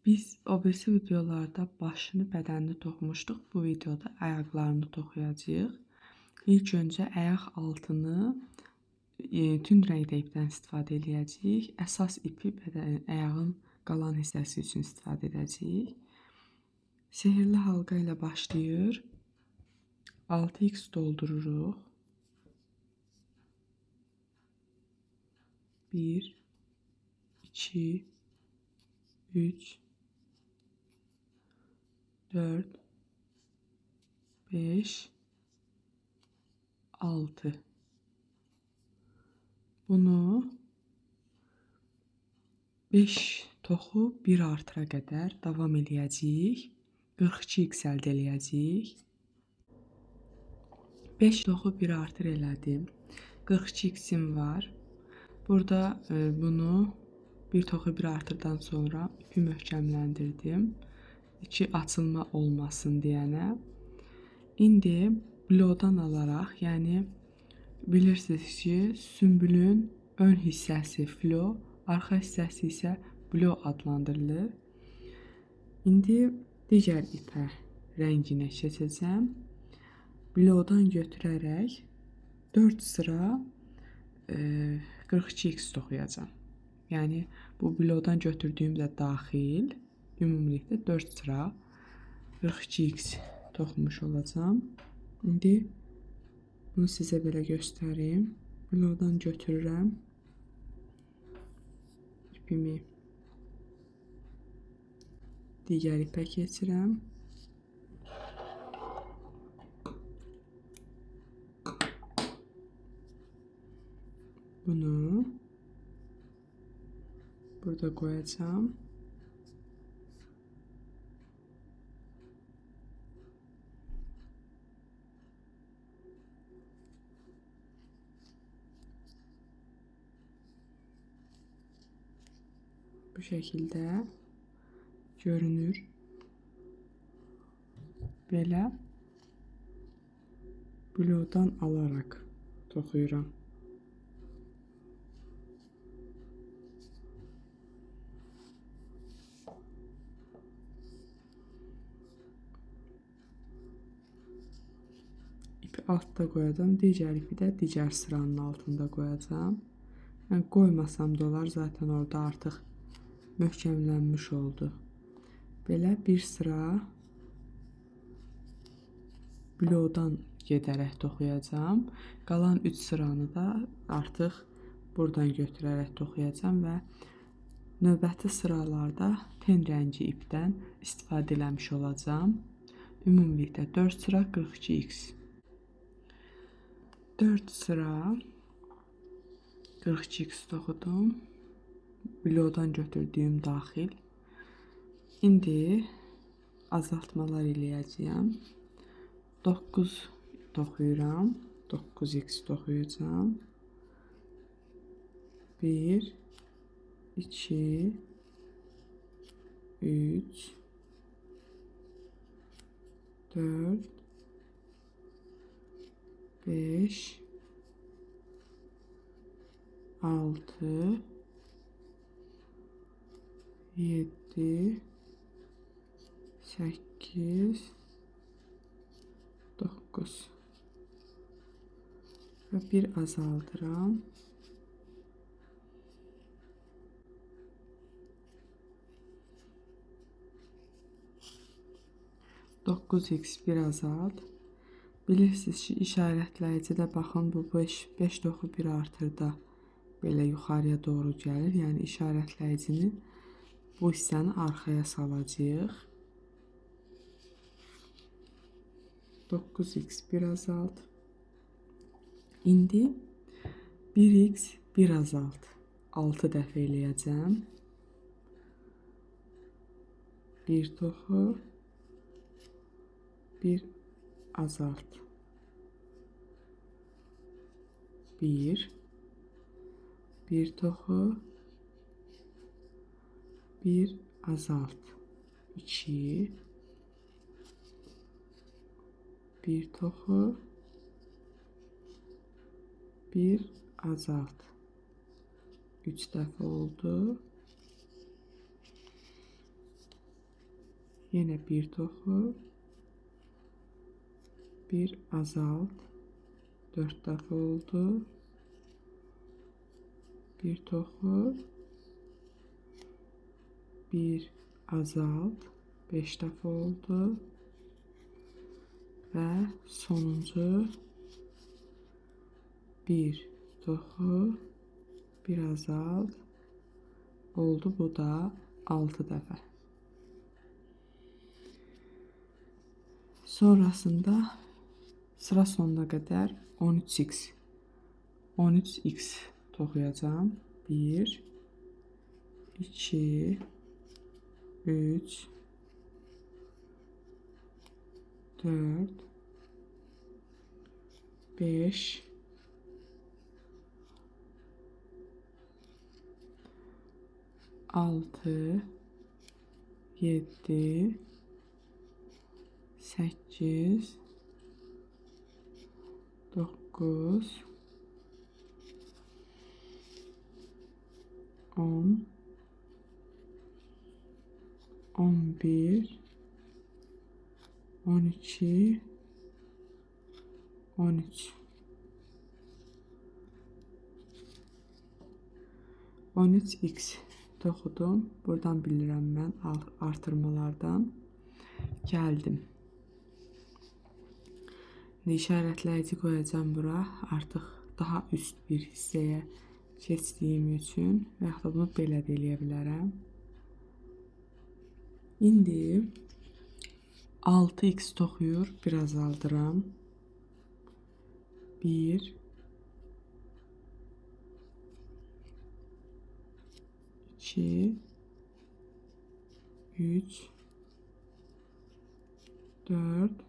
Biz o birisi videolarda başını, bədənini toxumuşduq. Bu videoda ayaqlarını toxuyacağıq. İlk öncə ayaq altını tünd rəngdə ipdən istifadə eləyəcəyik. Əsas ipi ayağın qalan hissəsi üçün istifadə edəcəyik. Sehirli halqa ilə başlayır. 6x doldururuq. 1, 2, 3, 4, 5, 6. Bunu 5 toxu 1 artıra qədər davam eləyəcəyik. 42x əldə eləyəcəyik. 5 toxu 1 artır elədim. 42x-im var. Burada bunu bir toxu bir artırdan sonra ipi möhkəmləndirdim. İki açılma olmasın deyənə. İndi blodan alaraq, yəni bilirsiniz ki, sümbülün ön hissəsi flo, arxa hissəsi isə blo adlandırılır. İndi digər ipə rənginə keçəcəm. Blodan götürərək 4 sıra 42x toxuyacağam. Yəni bu blodan götürdüyüm də daxil, ümumilikdə 4 sıra 42x toxumuş olacağam. İndi bunu sizə belə göstərim. Blodan götürürəm ipimi, digər ipə keçirəm. Bunu burada qoyacağam. Bu şəkildə görünür. Belə blodan alaraq toxuyuram. İpi altda qoyacağam. Digər ipi də digər sıranın altında qoyacağam. Yəni qoymasam da olar, zaten orada artıq möhkəmlənmiş oldu. Belə bir sıra blodan gedərək toxuyacağam. Qalan 3 sıranı da artıq buradan götürərək toxuyacağam və növbəti sıralarda ten rəngi ipdən istifadə eləmiş olacağam. Ümumilikdə 4 sıra 42x. 4 sıra 42x toxudum. Blodan götürdüyüm daxil. İndi azaltmalar eləyəcəyəm. 9 toxuyuram. 9x toxuyacağam. 1, 2, 3, 4, 5, 6, 7, 8, 9 və bir azaldıram. 9x bir azalt. Bilirsiniz ki, işarətləyici də baxın bu 5 toxu 1 artırda belə yuxarıya doğru gəlir. Yəni işarətləyicinin bu hissəni arxaya salacağıq. 9x bir azalt. İndi 1x bir azalt. 6 dəfə eləyəcəm. 1 toxu, 1 azalt. 1, 1 toxu, 1 azalt. 2, 1 toxu, 1 azalt. 3 dəfə oldu. Yenə 1 toxu, 1 azalt, 4 dəfə oldu. 1 toxu, 1 azalt, 5 dəfə oldu. Və sonuncu 1 toxu, 1 azalt oldu. Bu da 6 dəfə. Sonrasında sıra sonuna qədər 13x 13x toxuyacağam. 1 2 3 4 5 6 7 8 9 10 11 12 13 13x toxudum. Buradan bilirəm mən artırmalardan. Gəldim. İndi işarətləyici qoyacağam bura. Artıq daha üst bir hissəyə keçdiyim üçün və yaxud da bunu belə də eləyə bilərəm. İndi 6x toxuyur, bir azaldıram. 1 2 3 4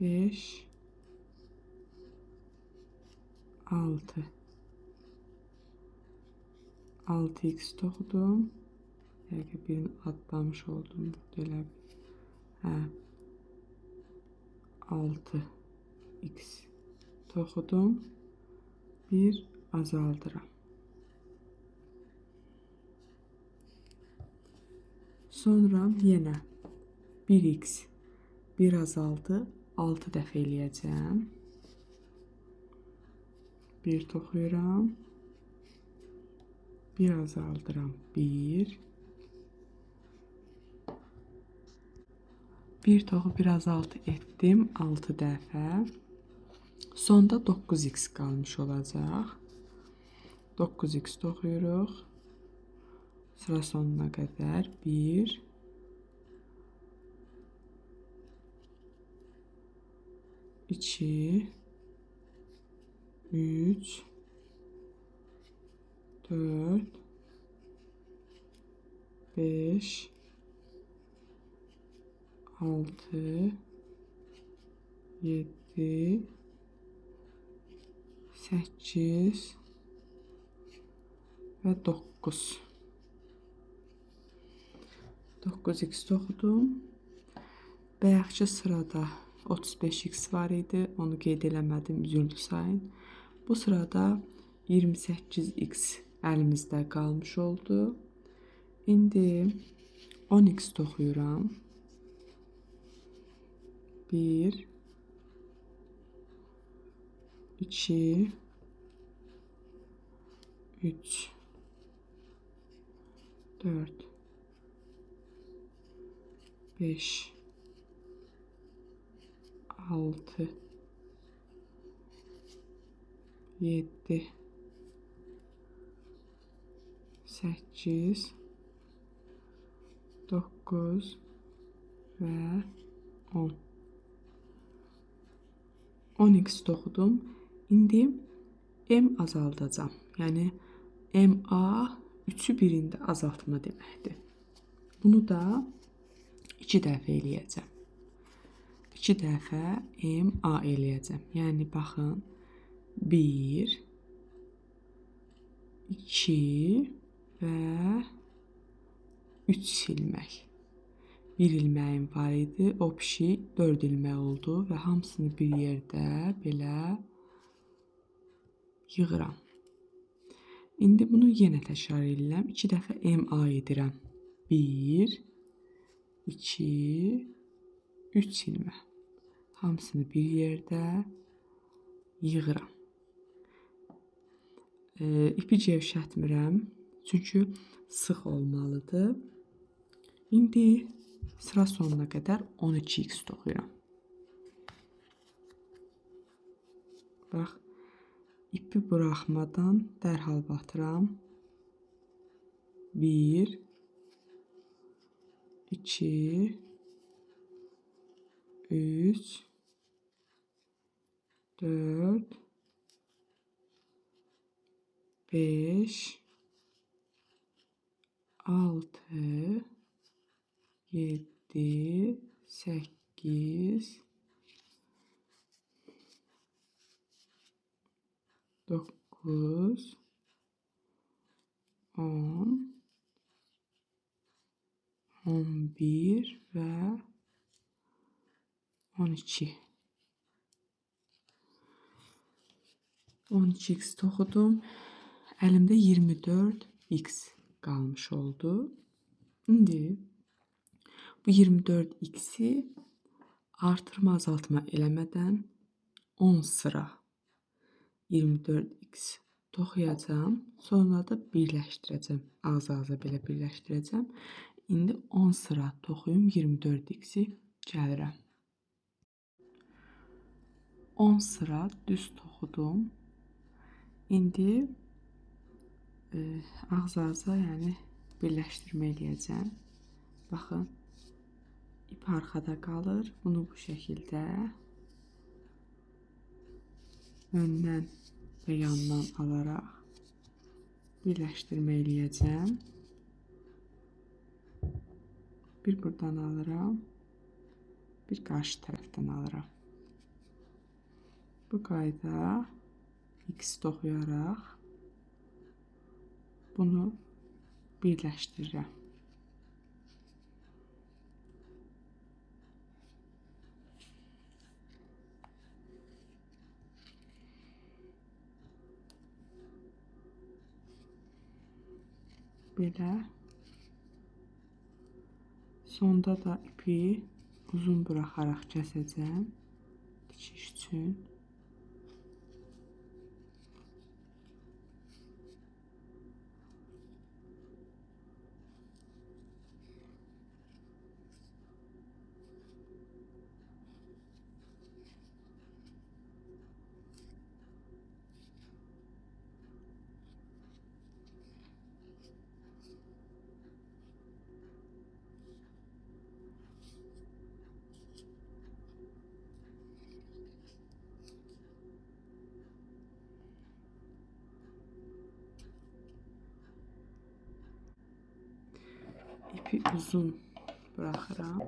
5 6 6x toxudum. Dəqiqə birini atlamış oldum burada elə. Hə. 6x toxudum. 1 azaldıram. Sonra yenə 1x 1 azaldı. 6 dəfə eləyəcəm. 1 toxuyuram. 1 azaldıram. 1 1 toxu 1 azaltı etdim 6 dəfə. Sonda 9x qalmış olacaq. 9x toxuyuruq. Sıra sonuna qədər 1 2 3 4 5 6 7 8 və 9. 9x toxudum. Bayaqki sırada 35x var idi. Onu qeyd eləmədim, üzüldü sayın. Bu sırada 28x əlimizdə qalmış oldu. İndi 10x toxuyuram. 1 2 3 4 5 6 7 8 9 və 10. 10x toxudum. İndi M azaldacağam. Yəni MA 3-ü birində azaltma deməkdir. Bunu da 2 dəfə eləyəcəm. 2 dəfə MA eləyəcəm. Yəni baxın 1 2 və 3 ilmək. 1 ilməyim var idi. O pişik 4 ilmək oldu və hamısını bir yerdə belə yığıram. İndi bunu yenə təkrar edirəm. 2 dəfə MA edirəm. 1, 2, 3 ilmə. Hamısını bir yerdə yığıram. İpi gevşətmirəm, çünki sıx olmalıdır. İndi sıra sonuna qədər 12x toxuyuram. Bax, ipi buraxmadan dərhal batıram. 1, 2, 3, 4, 5, 6, 7, 8, 9, 10, 11 və 12. 12x toxudum. Əlimdə 24x qalmış oldu. İndi bu 24x'i artırma azaltma eləmədən 10 sıra 24x toxuyacağam. Sonra da birləşdirəcəm. Ağız-ağıza belə birləşdirəcəm. İndi 10 sıra toxuyum 24x'i gəlirəm. 10 sıra düz toxudum. İndi ağız-ağıza, yəni birləşdirmə eləyəcəm. Baxın, ip arxada qalır. Bunu bu şəkildə öndən və yandan alaraq birləşdirmə eləyəcəm. Bir buradan alıram, bir qarşı tərəfdən alıram. Bu qayda X toxuyaraq bunu birləşdirirəm. Belə. Sonda da ipi uzun buraxaraq kəsəcəm tikiş üçün. İpi uzun buraxıram.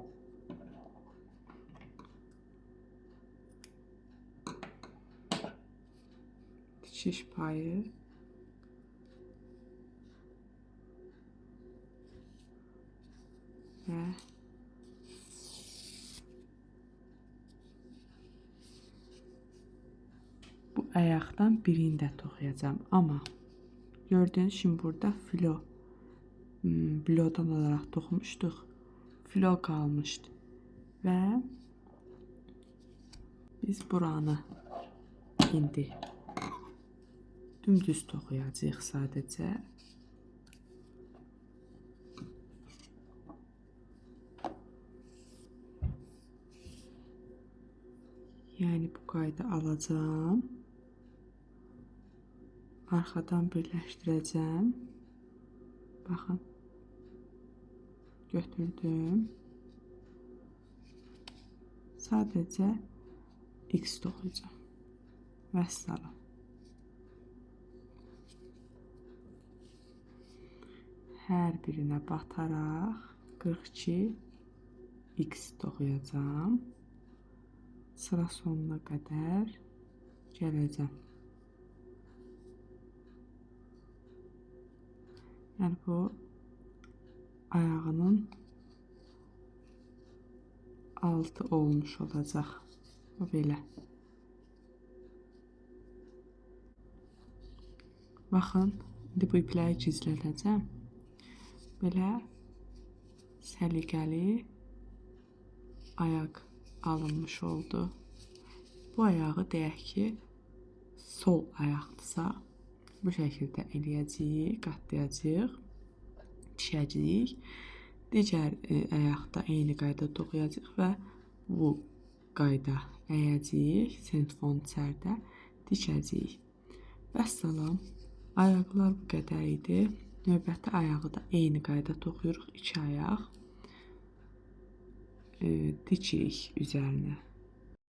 Tikiş payı. Və bu ayaqdan birini də toxuyacağam. Amma gördüyünüz kimi burada filo blodan alaraq toxumuşduq. Filo qalmışdı. Və biz buranı indi dümdüz toxuyacağıq sadəcə. Yəni bu qayda alacağam. Arxadan birləşdirəcəm. Baxın. Götürdüm. Sadəcə X toxuyacağam. Vəssalam. Hər birinə bataraq 42 X toxuyacağam. Sıra sonuna qədər gələcəm. Yəni bu ayağının altı olmuş olacaq. Bu belə. Baxın, indi bu ipləri gizlədəcəm. Belə Səliqəli ayaq alınmış oldu. Bu ayağı deyək ki, sol ayaqdırsa, bu şəkildə eləyəcəyik, qatlayacağıq, tikəcəyik. Digər ayaqda eyni qayda toxuyacağıq və bu qayda əyəcəyik, sentfon içəridə tikəcəyik. Vəssalam, ayaqlar bu qədər idi. Növbəti ayağı da eyni qayda toxuyuruq, iki ayaq. Dikirik üzərinə.